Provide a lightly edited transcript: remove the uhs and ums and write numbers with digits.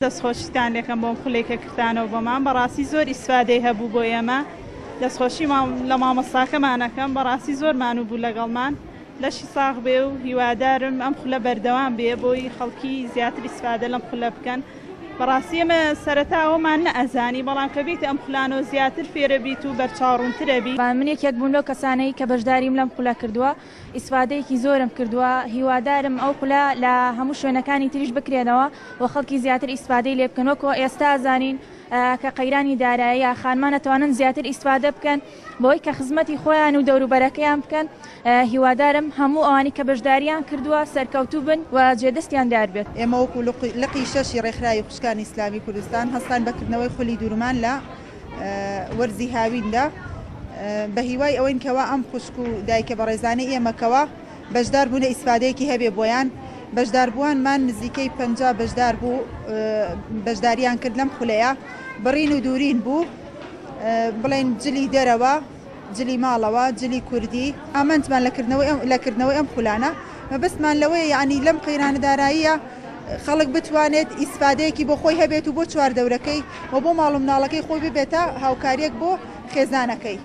دەستخۆشیتان لێکەم بۆم خولەی کە کردتانەوە بۆمان بەڕاستی زۆر ئیسفادەی هەبوو بۆ ئێمە دەستخۆشی لە مامۆستاکەمان ئەکەم بەڕاستی زۆر مانوو بوو لەگەڵمان لەشی ساغ بێ و هیوادارم ئەم خولە بەردەوام بێ بۆی خەڵکی زیاتر ئیسفادە لەم خولە بکەن بەڕاستی ئێمە سەرەتا ئەوەمان نەئەزانی بەڵام کە بێیتە ئەم خولانەوە زیاتر فێرەبیت و بەرچاوڕوونترەبی. من یەکێک بووم لەو کەسانەی کە بەشداریم لەم خولە کردووە ئیسفادەیەکی زۆرم کردووە هیوادارم ئەو خولە لە هەموو شوێنەکانی تریش بکرێنەوە و خەڵکی زیاتر ئیسفادەی لێ بکەن وەکۆ ئێستا ئەزانین کە قەیرانی داراییە خانمان ئەتوانن زیاتر ئیسفادە بکەن بەوەی کە خزمەتی خۆیان و دەوروبەرەکەیان بکەن هیوادارم هەموو ئەوانی کە بەشداریان کردووە سەرکەوتوو بن و جێدەستیان دیار بێت. ئێمە وەکو لقی شەشی ڕێکخراوی خوشکانی ئیسلامی کوردستان هەستاین بە کردنەوەی خولی دوورمان لە وەرزی هاویندا بە هیوای ئەوەین کەوا ئەم خوشک و دایکە بەڕێزانەی ئێمە کەوا بەشدار بوونە ئیسفادەیەکی هەبێ بۆیان بەشداربووانمان نزیکەی 50 بەشدار بوو بەشداریان کرد لەم خولەیە بڕین و دوورین بوو بڵێن جلی دەرەوە جلی ماڵەوە جلی کوردی ئامانجمان لە کردنەوەی ئەم لە کردنەوەی ئەم خولانە مەبەستمان لەوەیە یعنی لەم قەیرانە داراییە خەڵک بتوانێت ئیسفادەیەکی بۆ خۆی هەبێت و بۆ چواردەورەکەی و بۆ ماڵ و مناڵەکەی خۆی ببێتە هاوکاریەک بۆ خێزانەکەی.